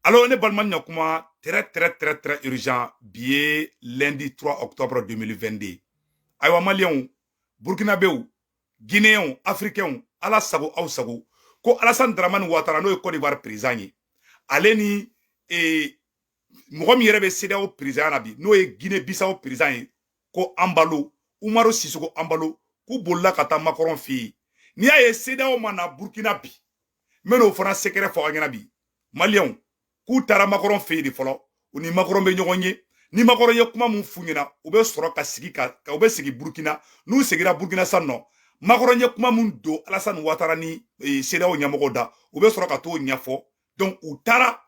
Alors, ne balima ɲakuma, très très très très urgent, bi ye lundi 3 octobre 2022. Ayiwa, Maliyɛnw, Burkinabéw, Guinéenw, Africains, Ala sago aw sago, ko Alassane Dramane Ouattara, n'o ye Côte d'Ivoire président ye, ale ni mɔgɔ min yɛrɛ bɛ CEDEAO président na bi, n'o ye Guinée Bissau président ye, ko Embalo, Umaru Sissoco Embalo, k'u bolila ka taa Macron fɛ yen. N'i y'a ye CEDEAO ma na Burkina bi, n bɛ n'o fana secret fɔ aw ɲɛna bi. Maliyɛnw, k'u taara Macron fɛ yen de fɔlɔ, u ni Macron bɛ ɲɔgɔn ye. Ni Macron ye kuma mun f'u ɲɛna, u bɛ sɔrɔ ka sigi ka u bɛ sigi Burkina. N'u seginna Burkina sisan nɔ, Macron ye kuma mun don Alassane Ouattara ni CEDEAO ɲɛmɔgɔw da, u bɛ sɔrɔ ka t'o ɲɛfɔ. Donc u taara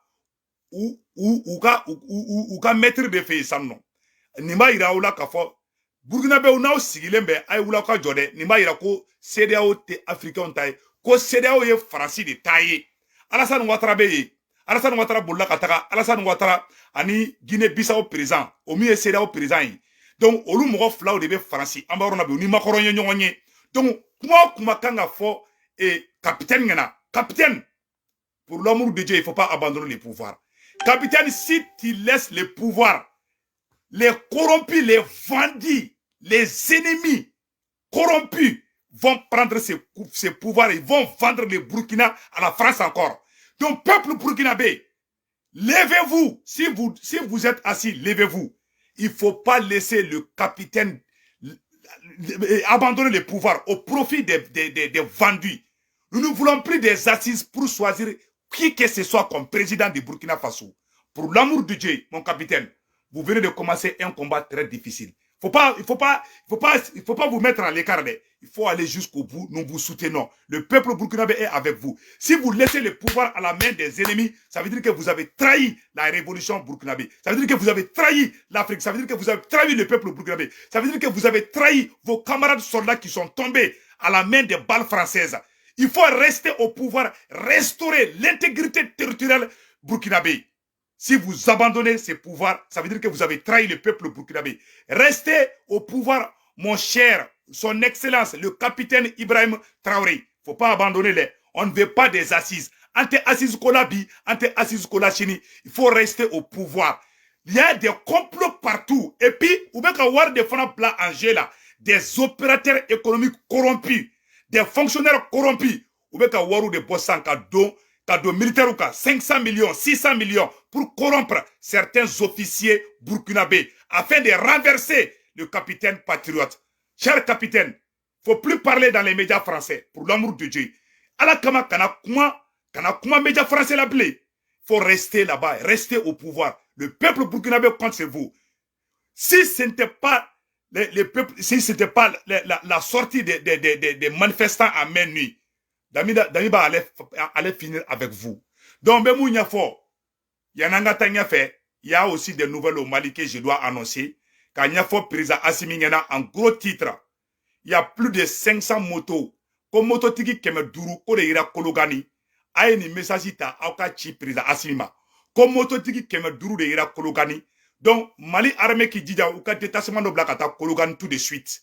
u u u ka u u ka maître de fɛ yen sisan nɔ. Nin b'a yira aw la k'a fɔ Burkinabɛw, n'aw sigilen bɛ, a ye wuli aw ka jɔ dɛ. Nin b'a yira ko CEDEAO tɛ Africains ta ye, ko CEDEAO ye Faransi de ta ye. Alassane Ouattara bɛ yen. Alassane Ouattara bolila ka taga. Alassane Ouattara ani Guinée Bissau président, o min ye CEDEAO président ye, donc olu mɔgɔ filaw de bɛ Faransi. An bɛ yɔrɔ min na bi, u ni Macron ye ɲɔgɔn ye. Donc kuma o kuma kan ka fɔ capitaine ɲɛna: capitaine, pour l'amour de Dieu, il faut pas abandonner le pouvoir. Capitaine, si tu laisses le pouvoir, les corrompus, les vendus, les ennemis corrompus vont prendre ces pouvoirs, ils vont vendre le Burkina à la France encore. Donc, peuple burkinabé, levez-vous. Si vous êtes assis, levez-vous. Il ne faut pas laisser le capitaine abandonner le pouvoir au profit des vendus. Nous ne voulons plus des assises pour choisir qui que ce soit comme président du Burkina Faso. Pour l'amour de Dieu, mon capitaine, vous venez de commencer un combat très difficile. Faut pas, il faut pas, il faut pas, il faut pas vous mettre à l'écart. Il faut aller jusqu'au bout. Nous vous soutenons. Le peuple burkinabé est avec vous. Si vous laissez le pouvoir à la main des ennemis, ça veut dire que vous avez trahi la révolution burkinabé. Ça veut dire que vous avez trahi l'Afrique. Ça veut dire que vous avez trahi le peuple burkinabé. Ça veut dire que vous avez trahi vos camarades soldats qui sont tombés à la main des balles françaises. Il faut rester au pouvoir, restaurer l'intégrité territoriale burkinabé. Si vous abandonnez ces pouvoirs, ça veut dire que vous avez trahi le peuple burkinabé. Restez au pouvoir, mon cher, son excellence, le capitaine Ibrahim Traoré. Il ne faut pas abandonner les. On ne veut pas des assises. An tɛ assises ko la bi, an tɛ assises ko la sini. Il faut rester au pouvoir. Il y a des complots partout. Et puis, u bɛ ka wari de fana bila en jeu là. Des opérateurs économiques corrompus, des fonctionnaires corrompus. U bɛ ka wari de bɔ san ka don militaires kan, 500 millions, 600 millions, pour corrompre certains officiers burkinabés afin de renverser le capitaine patriote. Cher capitaine, faut plus parler dans les médias français, pour l'amour de Dieu. Ala kama, kana kuma, kana kuma médias français la bilen. Faut rester là-bas, rester au pouvoir. Le peuple burkinabé compte sur vous. Si ce n'était pas les peuples, si ce n'était pas la sortie des manifestants à main nue, Damiba allait finir avec vous. Donc, ben, il y a aussi des nouvelles au Mali que je dois annoncer. Quand il y a président Assimi, en gros titre, il y a plus de 500 motos. Ko mototigi 500 ko de yera Kolokani. A ye nin message ta, aw ka ci président Assimi ma. Ko mototigi 500 de yera Kolokani. Donc, Mali armée k'i jija, u ka détachement dɔ bila ka taa Kolokani tout de suite.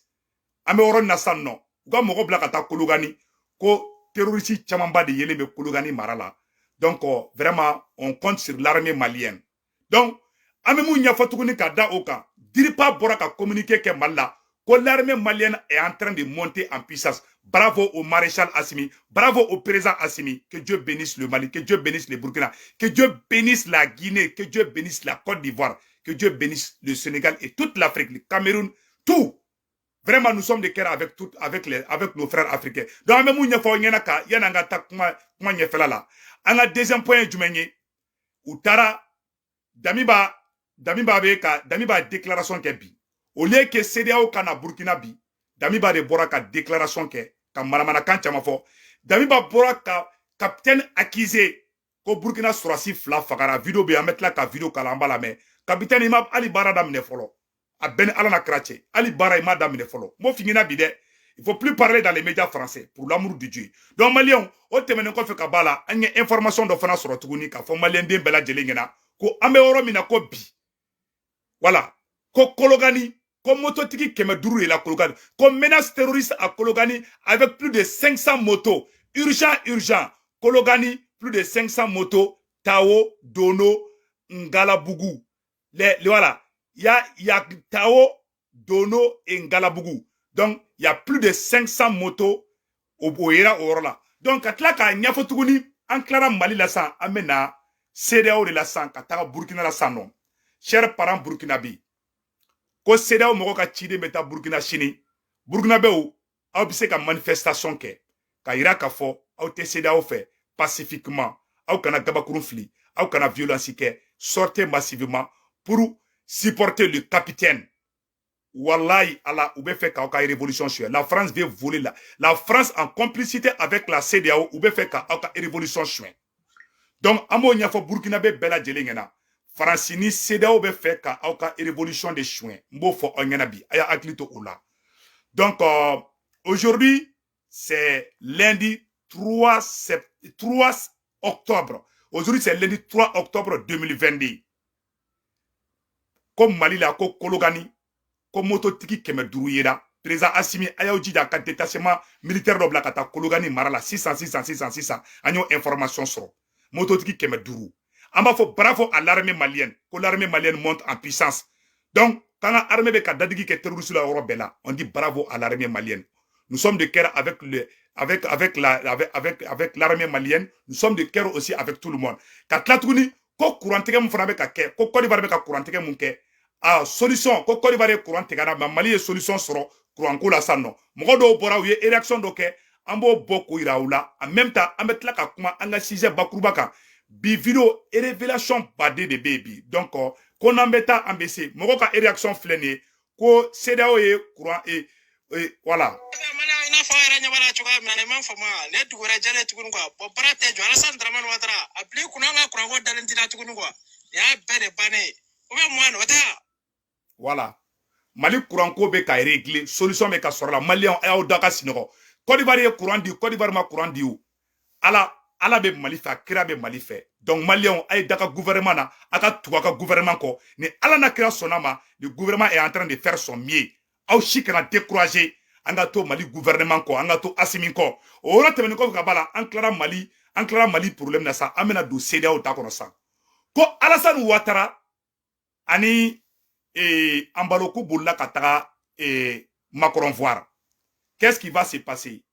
An bɛ yɔrɔ min na sisan nɔ, u ka mɔgɔ bila ka taa Kolokani, ko terroriste camanba de yelen bɛ Kolokani mara la. Donc, vraiment, on compte sur l'armée malienne. Donc, an bɛ mun ɲɛfɔ tuguni ka da o kan? DIRPA bɔra ka communiqué kɛ Mali la ko l'armée malienne est en train de monter en puissance. Bravo au maréchal Assimi, bravo au président Assimi. Que Dieu bénisse le Mali, que Dieu bénisse le Burkina, que Dieu bénisse la Guinée, que Dieu bénisse la Côte d'Ivoire, que Dieu bénisse le Sénégal et toute l'Afrique, le Cameroun, tout. Vraiment, nous sommes de cœur avec, tout, avec, les, avec nos frères africains. Donc, an bɛ mun ɲɛfɔ aw ɲɛna ka yanni an ka taa kuma ɲɛfɛla la? An ka deuxième point ye jumɛn ye? U taara Damiba bɛ ka Damiba déclaration kɛ bi. Au lieu que CEDEAO ka na Burkina bi, Damiba de bɔra ka déclaration kɛ ka manamanakan caman fɔ. Damiba bɔra ka capitaine accusé ko Burkina sɔrɔsi fila fagara. Vidéo bɛ yen, an bɛ tila ka vidéo kala, an b'a lamɛn. Capitaine, i ma hali baara daminɛ fɔlɔ. A bɛɛ ni Ala na kira cɛ, hali baara i ma daminɛ fɔlɔ. N b'o f'i ɲɛna bi dɛ, il faut plus parler dans les médias français, pour l'amour de Dieu. Donc Maliyɛnw, o tɛmɛnen kɔfɛ ka b'a la, an ye information dɔ fana sɔrɔ tuguni k'a fɔ Maliyɛnden bɛɛ lajɛlen ɲɛna ko an bɛ yɔrɔ min na ko bi, voilà, ko Kolokani, ko mototigi 500 de la Kolokani, ko menace terroriste à Kolokani avec plus de 500 motos. Urgent, urgent, Kolokani, plus de 500 motos. Tao, Dono, Ngalabougou. Voilà, il y a Tao, Dono et Ngalabougou. Donc, il y a plus de 500 motos au yera o yɔrɔ la. Donc, ka tila k'a ɲɛfɔ tuguni, an tilara Mali la sisan, an bɛ na CEDEAO de la sisan ka taga Burkina la sisan nɔ. Chers parents burkinabé, ko CEDEAO mɔgɔ ka ciden bɛ taa Burkina sini. Burkinabéw, aw bɛ se ka manifestation kɛ ka yira k'a fɔ aw tɛ CEDEAO fɛ pacifiquement. Aw kana gabakurun fili, aw kana violence kɛ. Sortez massivement pour supporter le capitaine. Wallahi Allah, u bɛ fɛ k'aw ka révolution suɲɛ. La France veut voler la France en complicité avec la CEDEAO, u bɛ fɛ k'aw ka révolution suɲɛ. Donc an b'o ɲɛfɔ Burkinabé bɛɛ lajɛlen ɲɛna. Faransi ni CEDEAO bɛ fɛ ka aw ka révolution de suɲɛ. N b'o fɔ aw ɲɛna bi, a y'a hakili to o la. Donc aujourd'hui, c'est lundi 3, 3 octobre. Aujourd'hui, c'est lundi 3 octobre 2022. Ko Mali la, ko Kolokani, ko mototigi 500 yera. Président Assimi, a y'aw jija ka détachement militaire dɔ bila ka taa Kolokani mara la sisan sisan sisan sisan. An y'o information sɔrɔ, mototigi 500. An b'a fɔ bravo à l'armée malienne, ko l'armée malienne monte en puissance. Donc k'an ka armée bɛ ka dadigi kɛ terroriste la yɔrɔ bɛɛ la, on dit bravo à l'armée malienne. Nous sommes de cœur avec le avec avec la avec avec avec l'armée malienne. Nous sommes de cœur aussi avec tout le monde. Ka tila tuguni, ko courant tigɛ mun fana bɛ ka kɛ, ko Côte d'Ivoire bɛ ka courant tigɛ mun kɛ, ah, solution, ko Côte d'Ivoire ye courant tigɛ na, Mali ye solution sɔrɔ courant ko la sisan nɔ. Mɔgɔ dɔw bɔra, u ye réaction dɔ kɛ, an b'o bɔ k'o yira u la. En même temps, an bɛ tila ka kuma an ka sujet bakuruba kan bi. Vidéo révélation baden de bɛ yen bi. Donc ko n'an bɛ taa, an bɛ se mɔgɔ ka réaction filɛ nin ye, ko CEDEAO ye courant e voilà. I n'a fɔ aw yɛrɛ ɲɛ b'a la cogoya min na, ne m'a faamu nin ye dugu wɛrɛ jɛlen tuguni quoi. Bon, baara tɛ jɔ. Alassane Dramane Ouattara, a bila i kunna, an ka kuranko dalen t'i la tuguni quoi. Nin y'a bɛɛ de bannen ye ou bien mun o tɛ. Voilà, Mali kuranko bɛ ka régler, solution bɛ ka sɔrɔ la. Maliyɛnw, a y'aw da ka sinɔgɔ. Côte d'Ivoire ye courant di, Côte d'Ivoire ma courant di o. Ala, Ala bɛ Mali fɛ, a kira bɛ Mali fɛ. Donc maliyɛnw, a ye da ka gouvernement na, a ka tugu a ka gouvernement kɔ. Ni Ala n'a kira sɔnna ma, le gouvernement est en train de faire son mieux. Aw si kana décourager. An ka to Mali gouvernement kɔ, an ka to Asimi kɔ. O yɔrɔ tɛmɛnen kɔfɛ ka b'a la, an tilara Mali, an tilara Mali problème na sa, an bɛna don CEDEAO ta kɔnɔ sa. Ko Alassane Ouattara ani Embalo ko bolila ka taga Macron voir. Qu'est-ce qui va se passer?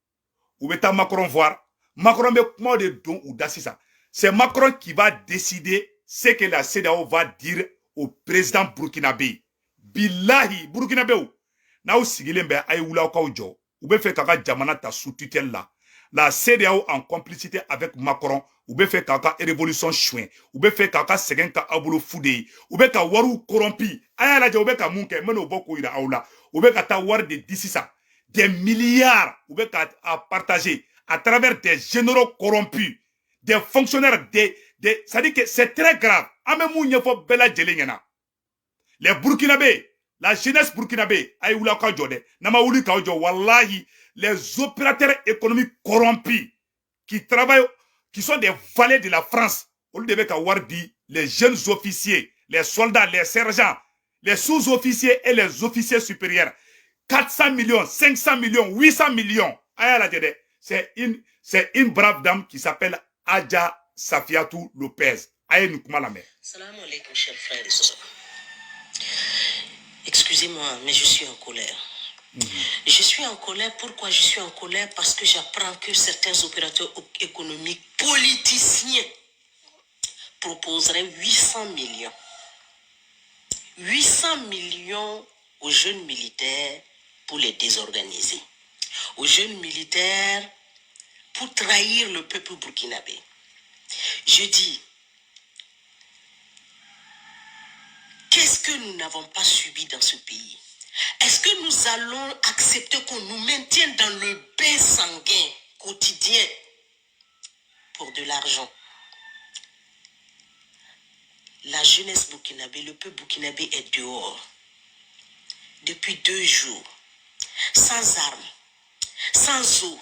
U bɛ taa Macron voir, Macron bɛ kuma de don u da sisan. C'est Macron qui va décider ce que la CEDEAO va dire au président burkinabé. Bilahi, burkinabéw, n'aw sigilen bɛ, a ye wuli aw k'aw jɔ. U bɛ fɛ k'a ka jamana ta sous tutelle la. La CEDEAO en complicité avec Macron, u bɛ fɛ k'a ka révolution suɲɛ, u bɛ fɛ k'a ka sɛgɛn ka aw bolo fu de ye. U bɛ ka wariw corrompi. A y'a lajɛ, u bɛ ka mun kɛ, n bɛ n'o bɔ k'o yira aw la. U bɛ ka taa wari de di sisan, des milliards, u bɛ ka a partager à travers des généraux corrompus, des fonctionnaires, des c'est-à-dire que c'est très grave. An bɛ mun ɲɛfɔ bɛɛ lajɛlen ɲɛna? Les Burkinabés, la jeunesse burkinabé, a ye wuli aw ka jɔ dɛ. N'an ma wuli k'aw jɔ, wallahi, les opérateurs économiques corrompus qui travaillent, qui sont des valets de la France, olu de bɛ ka wari di les jeunes officiers, les soldats, les sergents, les sous-officiers et les officiers supérieurs, 400 millions, 500 millions, 800 millions. A y'a lajɛ dɛ. C'est une brave dame qui s'appelle Adja Safiatou Lopez. A ye nin kuma lamɛn. Salam alaikum, chers frères et sœurs. Excusez-moi, mais je suis en colère. Je suis en colère. Pourquoi je suis en colère? Parce que j'apprends que certains opérateurs économiques politiciens proposeraient 800 millions. 800 millions aux jeunes militaires pour les désorganiser. Aux jeunes militaires pour trahir le peuple burkinabé. Je dis, qu'est-ce que nous n'avons pas subi dans ce pays? Est-ce que nous allons accepter qu'on nous maintienne dans le bain sanguin quotidien pour de l'argent? La jeunesse burkinabé, le peuple burkinabé est dehors depuis 2 jours, sans armes, sans eau,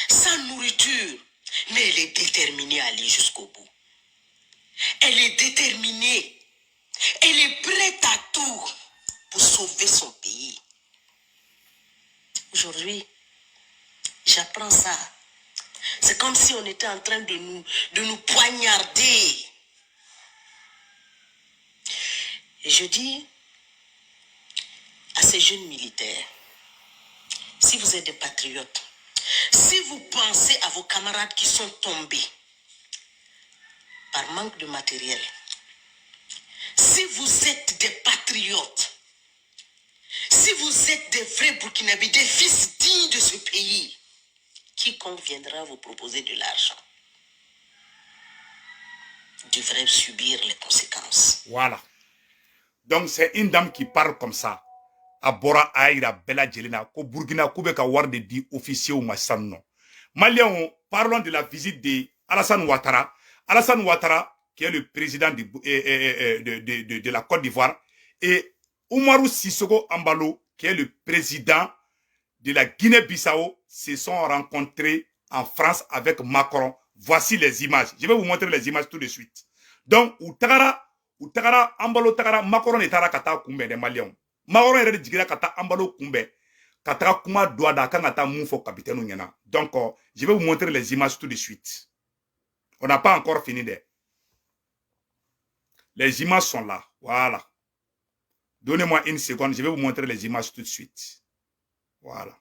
sans nourriture, mais elle est déterminée à aller jusqu'au bout. Elle est déterminée. Elle est prête à tout pour sauver son pays. Aujourd'hui, j'apprends ça. C'est comme si on était en train de nous poignarder. Je dis à ces jeunes militaires, si vous êtes des patriotes, si vous pensez à vos camarades qui sont tombés par manque de matériel, si vous êtes des patriotes, si vous êtes des vrais Burkinabés, des fils dignes de ce pays, quiconque viendra vous proposer de l'argent devrait subir les conséquences. Voilà. Donc c'est une dame qui parle comme ça. A bɔra a y'a yira bɛɛ lajɛlen na ko Burkina k'u bɛ ka wari de di officiers ma sisan nɔ. Maliens, parlons de la visite de Alassane Ouattara. Alassane Ouattara, qui est le président de la Côte d'Ivoire, et Umaru Sissoko Embalo, qui est le président de la Guinée-Bissau, se sont rencontrés en France avec Macron. Voici les images. Je vais vous montrer les images tout de suite. Donc, u tagara, Embalo tagara, Macron de taara ka taa kunbɛn des Maliens. Macron yɛrɛ de jiginna ka taa Embalo kunbɛn, ka taga kuma don a da a kan ka taa mun fɔ capitaine ɲɛna. Donc, je vais vous montrer les images tout de suite. On n'a pas encore fini dɛ. Les images sont là. Voilà. Donnez-moi une seconde, je vais vous montrer les images tout de suite. Voilà.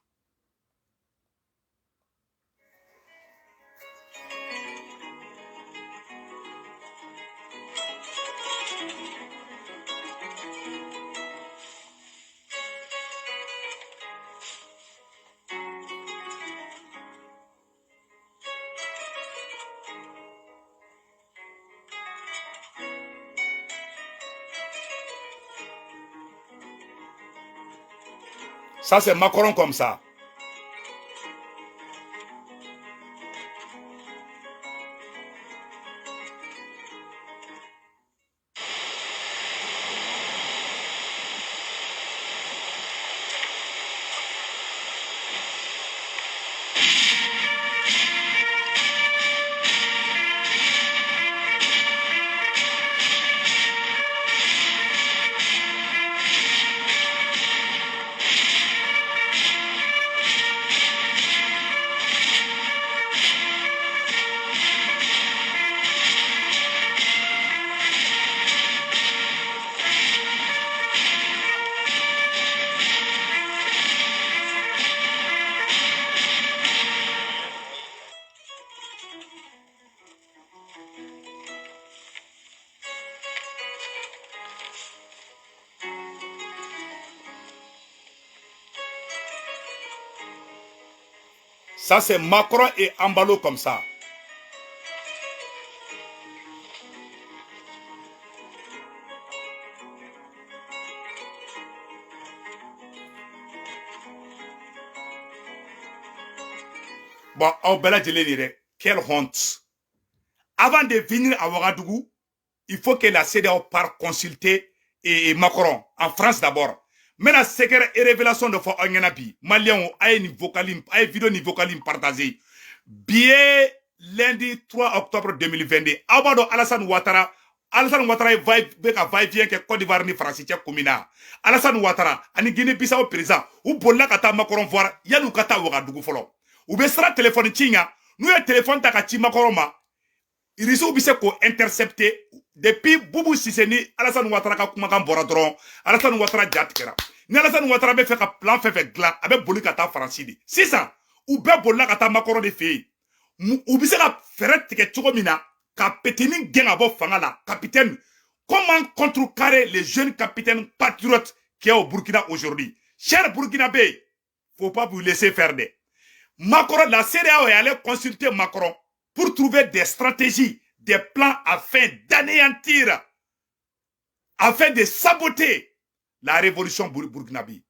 Ça, c'est Macron comme ça. Ça, c'est Macron et Embalo comme ça. Bon, aw bɛɛ lajɛlen yɛrɛ, quelle honte. Avant de venir à Ouagadougou, il faut que la CEDEAO parte consulter et Macron, en France d'abord. Maintenant, secret et révélation de fɔ aw ɲɛna bi. Maliens, a ye nin vocal, a ye vidéo ni vocal in partager. Bi ye lundi 3 octobre 2022. Aw b'a dɔn Alassane Ouattara, Alassane Ouattara ye va bɛ ka va-et-vient kɛ Côte d'Ivoire ni Faransi cɛ kun min na. Alassane Ouattara ani Guinée-Bissau président, u bolila ka taa Macron voir yanni u ka taa Ouagadougou fɔlɔ. U bɛ sira téléphone ci ɲa, n'u ye téléphone ta ka ci Macron ma, Irisiw bɛ se k'o intercepter. Depuis Boubou Cissé ni Alassane Ouattara ka kumakan bɔra dɔrɔn, Alassane Ouattara ja tigɛra. Ni Alassane Ouattara bɛ fɛ ka plan fɛn fɛn dilan, a bɛ boli ka taa Faransi de. Sisan, u bɛɛ bolila ka taa Macron de fɛ yen. U bɛ se ka fɛɛrɛ tigɛ cogo min na ka petini gɛn ka bɔ fanga la. Capitaine, comment contrecarrer les jeunes capitaines patriotes qui est au Burkina aujourd'hui? Cher Burkinabé, faut pas vous laisser faire des. Macron, la CEDEAO est allée consulter Macron pour trouver des stratégies, des plans afin d'anéantir, afin de saboter la révolution burkinabé.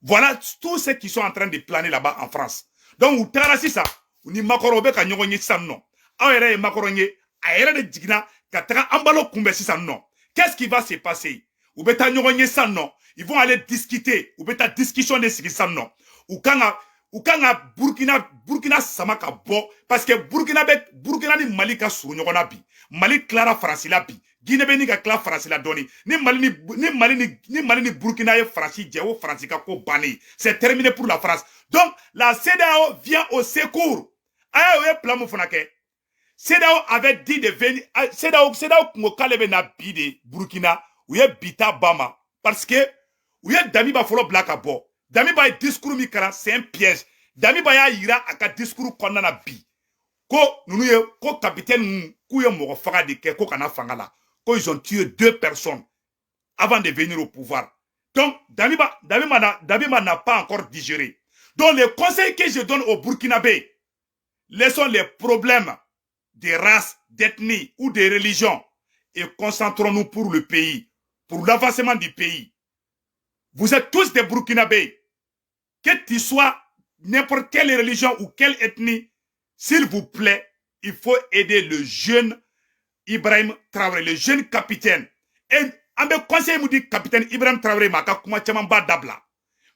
Voilà tous ceux qui sont en train de planer là-bas en France. Donc, u taara sisan, u ni Macron bɛ ka ɲɔgɔn ye sisan nɔ. Aw yɛrɛ ye Macron ye, a yɛrɛ de jiginna ka taga Embalo kunbɛn sisan nɔ. Qu'est-ce qui va se passer? U bɛ taa ɲɔgɔn ye sisan nɔ. Ils vont aller discuter. U bɛ taa discussion de sigi sisan nɔ. U kan ka Burkina sama ka bɔ, parce que Burkina bɛ, Burkina ni Mali ka surun ɲɔgɔn na bi. Mali tilara Faransi la bi. Guinée bɛ ni ka tila Faransi la dɔɔni. Ni Mali ni Burkina ye Faransi jɛ, o Faransi ka ko bannen. C'est terminé pour la France. Donc la CEDEAO vient au secours. A ye plan mun fana kɛ? CEDEAO avait dit de venir. CEDEAO kun ko k'ale bɛ na bi de Burkina. U ye bita ba ma parce que u ye Damiba fɔlɔ bila ka bɔ. Damiba ye discours min kalan, c'est un piège. Damiba y'a yira a ka discours kɔnɔna na bi ko ninnu ye ko capitaine ninnu k'u ye mɔgɔ faga de kɛ ko kana fanga la, ko ils ont tué deux personnes avant de venir au pouvoir. Donc Damiba n'a pas encore digéré. Donc le conseil que je donne aux Burkinabés, laissons les problèmes de race, d'ethnie ou de religion et concentrons-nous pour le pays, pour l'avancement du pays. Vous êtes tous des Burkinabés. Que tu sois n'importe quelle religion ou quelle ethnie, s'il vous plaît, il faut aider le jeune Ibrahim Traoré, le jeune capitaine. Et an bɛ conseil mun di capitaine Ibrahim Traoré ma, a ka kuma caman ba dabila.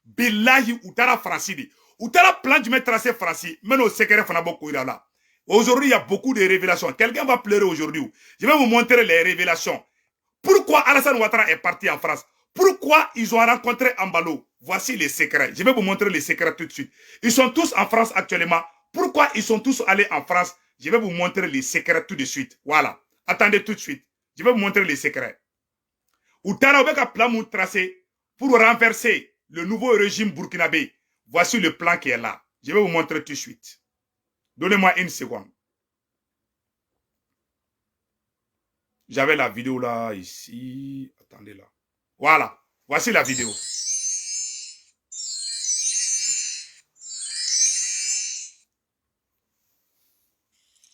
Bilahi, u taara Faransi de. U taara plan jumɛn tracé Faransi? N bɛ n'o secret fana bɔ k'o yira la. Aujourd'hui, il y a beaucoup de révélations. Quelqu'un va pleurer aujourd'hui. Je vais vous montrer les révélations. Pourquoi Alassane Ouattara est parti en France? Pourquoi ils ont rencontré Ambalo? Voici les secrets. Je vais vous montrer les secrets tout de suite. Ils sont tous en France actuellement. Pourquoi ils sont tous allés en France? Je vais vous montrer les secrets tout de suite. Voilà. Attendez tout de suite. Je vais vous montrer les secrets. U taara u bɛ ka plan mun tracé pour renverser le nouveau régime burkinabé. Voici le plan qui est là. Je vais vous montrer tout de suite. Donnez-moi une seconde. J'avais la vidéo là, ici. Attendez là. Voilà. Voici la vidéo.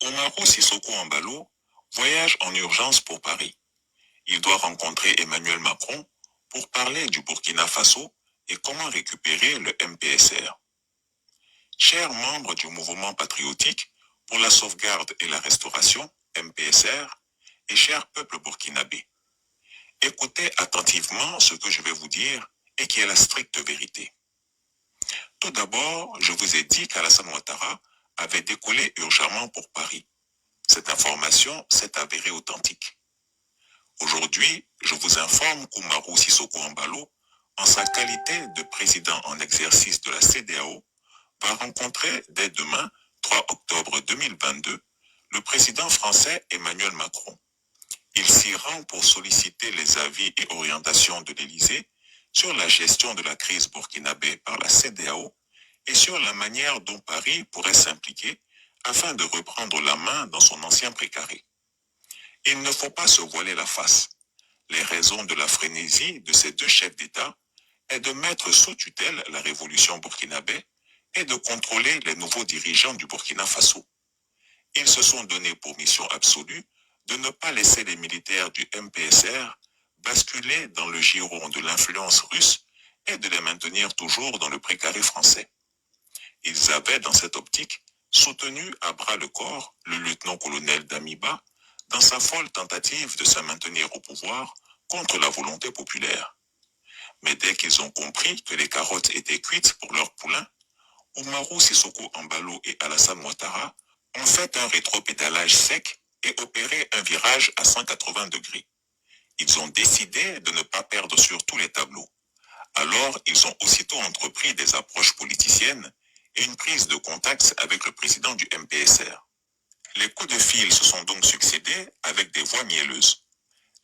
Oumarou Sissoko Embalo voyage en urgence pour Paris. Il doit rencontrer Emmanuel Macron pour parler du Burkina Faso et comment récupérer le MPSR. Chers membres du mouvement patriotique pour la sauvegarde et la restauration, MPSR, et cher peuple burkinabé, écoutez attentivement ce que je vais vous dire et qui est la stricte vérité. Tout d'abord, je vous ai dit qu'Alassane Ouattara avait décollé urgemment pour Paris. Cette information s'est avérée authentique. Aujourd'hui, je vous informe qu'Oumarou Sissoko Embalo, en sa qualité de président en exercice de la CEDEAO, va rencontrer dès demain, 3 octobre 2022, le président français Emmanuel Macron. Il s'y rend pour solliciter les avis et orientations de l'Élysée sur la gestion de la crise burkinabé par la CEDEAO et sur la manière dont Paris pourrait s'impliquer afin de reprendre la main dans son ancien précaré. Il ne faut pas se voiler la face. Les raisons de la frénésie de ces deux chefs d'État est de mettre sous tutelle la révolution burkinabé et de contrôler les nouveaux dirigeants du Burkina Faso. Ils se sont donné pour mission absolue de ne pas laisser les militaires du MPSR basculer dans le giron de l'influence russe et de les maintenir toujours dans le précaré français. Ils avaient, dans cette optique, soutenu à bras le corps le lieutenant-colonel Damiba dans sa folle tentative de se maintenir au pouvoir contre la volonté populaire. Mais dès qu'ils ont compris que les carottes étaient cuites pour leur poulain, Oumarou Sissoko Embalo et Alassane Ouattara ont fait un rétropédalage sec et opéré un virage à 180 degrés. Ils ont décidé de ne pas perdre sur tous les tableaux. Alors, ils ont aussitôt entrepris des approches politiciennes et une prise de contact avec le président du MPSR. Les coups de fil se sont donc succédés avec des voix mielleuses.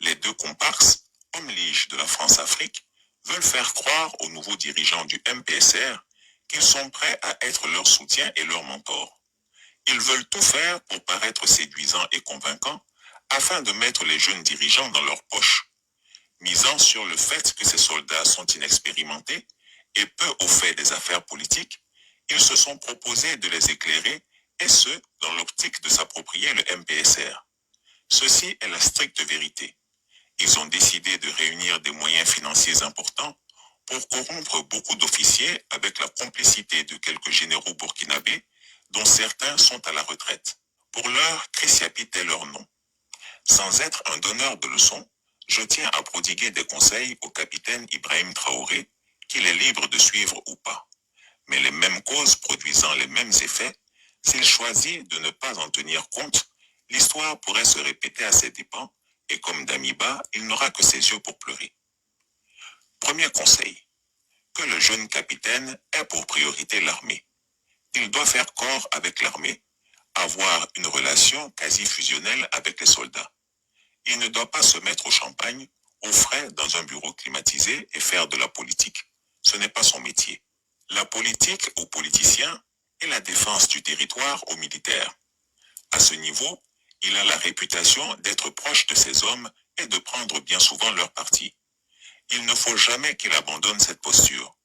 Les deux comparses, hommes liges de la France-Afrique, veulent faire croire aux nouveaux dirigeants du MPSR qu'ils sont prêts à être leur soutien et leur mentor. Ils veulent tout faire pour paraître séduisants et convaincants afin de mettre les jeunes dirigeants dans leur poche. Misant sur le fait que ces soldats sont inexpérimentés et peu au fait des affaires politiques, ils se sont proposés de les éclairer et ce, dans l'optique de s'approprier le MPSR. Ceci est la stricte vérité. Ils ont décidé de réunir des moyens financiers importants pour corrompre beaucoup d'officiers avec la complicité de quelques généraux burkinabés, dont certains sont à la retraite. Pour l'heure, Chris est leur nom. Sans être un donneur de leçons, je tiens à prodiguer des conseils au capitaine Ibrahim Traoré, qu'il est libre de suivre ou pas. Mais les mêmes causes produisant les mêmes effets, s'il choisit de ne pas en tenir compte, l'histoire pourrait se répéter à ses dépens et comme Damiba, il n'aura que ses yeux pour pleurer. Premier conseil, que le jeune capitaine ait pour priorité l'armée. Il doit faire corps avec l'armée, avoir une relation quasi fusionnelle avec les soldats. Il ne doit pas se mettre au champagne, au frais dans un bureau climatisé et faire de la politique. Ce n'est pas son métier. La politique aux politiciens et la défense du territoire aux militaires. À ce niveau, il a la réputation d'être proche de ses hommes et de prendre bien souvent leur parti. Il ne faut jamais qu'il abandonne cette posture.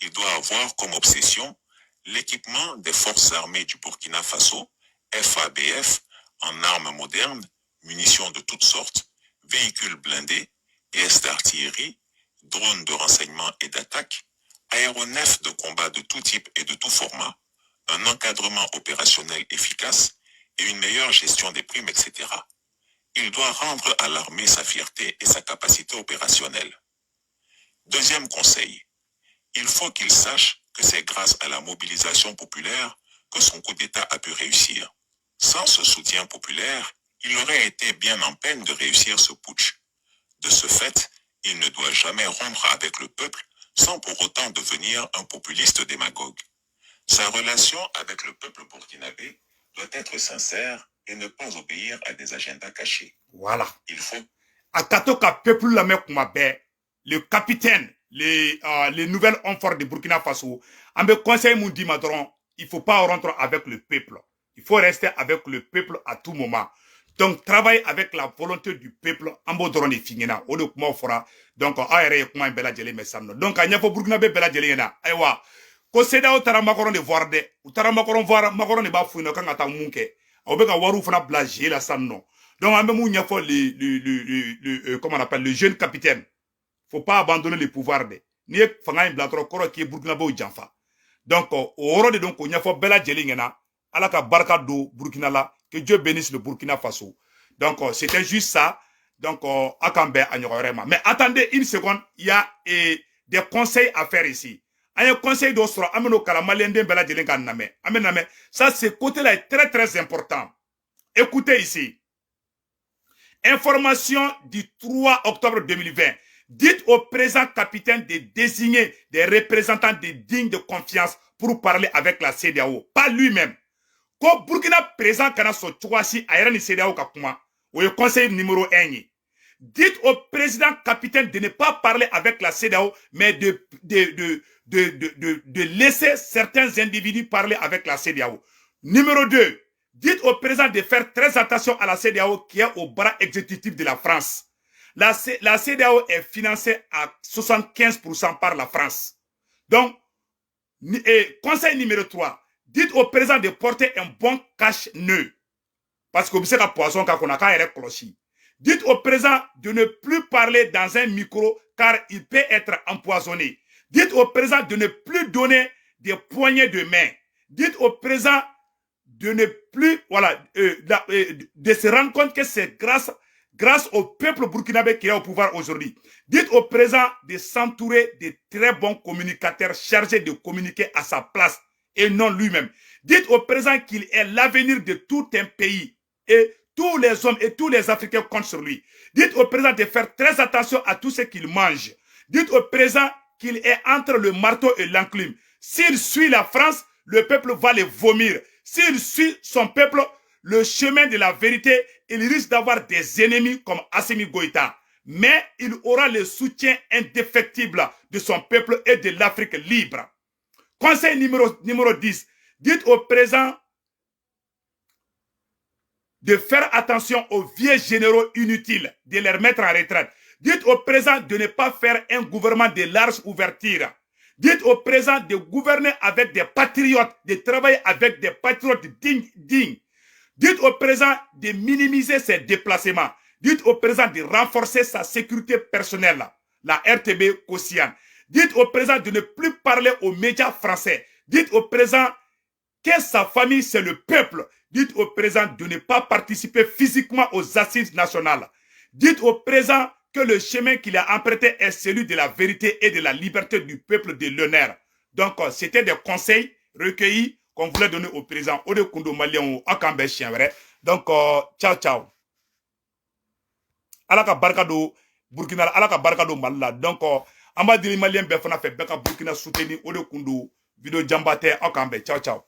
Il doit avoir comme obsession l'équipement des forces armées du Burkina Faso, FABF, en armes modernes, munitions de toutes sortes, véhicules blindés, pièces d'artillerie, drones de renseignement et d'attaque, aéronefs de combat de tout type et de tout format, un encadrement opérationnel efficace et une meilleure gestion des primes, etc. Il doit rendre à l'armée sa fierté et sa capacité opérationnelle. Deuxième conseil, il faut qu'il sache que c'est grâce à la mobilisation populaire que son coup d'État a pu réussir. Sans ce soutien populaire, il aurait été bien en peine de réussir ce putsch. De ce fait, il ne doit jamais rompre avec le peuple sans pour autant devenir un populiste démagogue. Sa relation avec le peuple burkinabé doit être sincère et ne pas obéir à des agendas cachés. Voilà. Il faut A ka to ka peuple lamɛn kuma bɛɛ. Le capitaine, les nouvelles hommes forts de Burkina Faso, an bɛ conseil mun d'i ma dɔrɔn, il faut pas rentrer avec le peuple, il faut rester avec le peuple à tout moment. Donc travaille avec la volonté du peuple. An b'o dɔrɔn de f'i ɲɛna. O de kumaw fɔra. Donc aw yɛrɛ ye kuma in bɛɛ lajɛlen mɛn sisan nɔ. Donc a ɲɛfɔ Burkina bɛ bɛɛ lajɛlen ɲɛna. Ayiwa, ko CEDEAO taara Macron de voir dɛ. U taara Macron voir. Macron de b'a f'u ɲɛna kan ka taa mun kɛ. Aw bɛ ka wariw fana bila jeu la sisan nɔ. Donc an bɛ mun ɲɛfɔ le comment on appelle, le jeune capitaine? Faut pas abandonner le pouvoir dɛ. N'i ye fanga in bila dɔrɔn, kɔrɔ k'i ye Burkinabɛw janfa. Donc o yɔrɔ de don k'o ɲɛfɔ bɛɛ lajɛlen ɲɛna. Ala ka barika don Burkina la. Que Dieu bénisse le Burkina Faso. Donc c'était juste ça. Donc a k'an bɛn a ɲɔgɔn wɛrɛ ma. Mais attendez une seconde, il y a des conseils à faire ici. An ye conseil dɔ sɔrɔ, an bɛn'o kalan maliyɛnden bɛɛ lajɛlen ka lamɛn. An bɛ lamɛn. Ça, ce côté là est très très important. Écoutez ici. Information du 3 octobre 2020. Dites au président capitaine de désigner des représentants de dignes de confiance pour parler avec la CEDEAO, pas lui-même. Ko Burkina président kana sɔn cogoya si a yɛrɛ ni CEDEAO ka kuma. O ye conseil numéro 1 ye. Dites au président capitaine de ne pas parler avec la CEDEAO, mais de laisser certains individus parler avec la CEDEAO. Numéro 2, dites au président de faire très attention à la CEDEAO qui est au bras exécutif de la France. La CEDEAO est financée à 75% par la France. Donc, et conseil numéro 3, dites au président de porter un bon cache-nez. Parce que vous savez poison qu'on a qu'à kɔlɔsi. Dites au président de ne plus parler dans un micro car il peut être empoisonné. Dites au président de ne plus donner des poignées de main. Dites au président de ne plus, voilà, de se rendre compte que c'est grâce au peuple burkinabé qui est au pouvoir aujourd'hui. Dites au président de s'entourer de très bons communicateurs chargés de communiquer à sa place et non lui-même. Dites au président qu'il est l'avenir de tout un pays et tous les hommes et tous les Africains comptent sur lui. Dites au président de faire très attention à tout ce qu'il mange. Dites au président qu'il est entre le marteau et l'enclume. S'il suit la France, le peuple va le vomir. S'il suit son peuple, le chemin de la vérité, il risque d'avoir des ennemis comme Assimi Goïta. Mais il aura le soutien indéfectible de son peuple et de l'Afrique libre. Conseil numéro 10. Dites au président de faire attention aux vieux généraux inutiles, de les remettre en retraite. Dites au président de ne pas faire un gouvernement de large ouverture. Dites au président de gouverner avec des patriotes, de travailler avec des patriotes dignes. Dignes. Dites au président de minimiser ses déplacements. Dites au président de renforcer sa sécurité personnelle, la RTB Kosian. Dites au président de ne plus parler aux médias français. Dites au président que sa famille, c'est le peuple. Dites au président de ne pas participer physiquement aux assises nationales. Dites au président que le chemin qu'il a emprunté est celui de la vérité et de la liberté du peuple de l'honneur. Donc, c'était des conseils recueillis qu'on voulait donner au président. O de kun don maliyɛnw, aw k'an bɛn siɲɛ wɛrɛ. Donc, ciao ciao. Ala ka barika don Burkina la, Ala ka barika don Mali la. Donc, an b'a deli maliyɛn bɛɛ fana fɛ, bɛɛ ka Burkina soutenir. O de kun don, vidéo janba tɛ. Aw k'an bɛn. Ciao ciao.